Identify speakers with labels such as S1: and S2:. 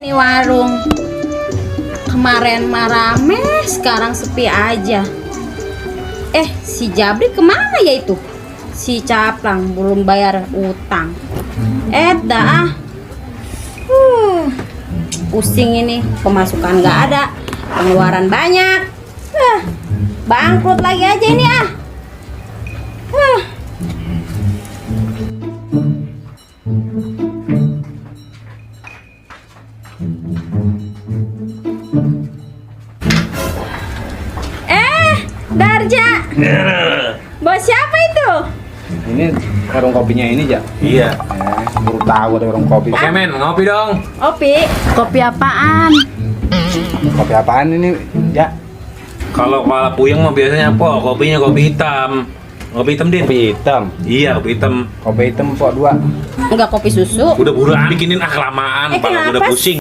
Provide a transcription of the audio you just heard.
S1: Ini warung kemarin mah rame, sekarang sepi aja. Si Jabri kemana ya itu? Si Caplang belum bayar utang. Pusing ini, pemasukan nggak ada, pengeluaran banyak. Bangkrut lagi aja ini . Darja, bos siapa itu?
S2: Ini warung kopinya ini, Jak.
S3: Iya.
S2: Baru tahu ada warung kopi.
S3: Oke men, ngopi dong.
S1: Kopi apaan?
S2: Kopi apaan ini, Jak?
S3: Kalau kepala puyeng mah biasanya apa? Kopinya kopi hitam. Kopi hitam din.
S2: Kopi hitam.
S3: Iya, kopi hitam.
S2: Kopi hitam pok 2.
S1: Enggak kopi susu.
S3: Udah buruan bikinin kelamaan, kepala udah
S1: kenapa
S3: pusing.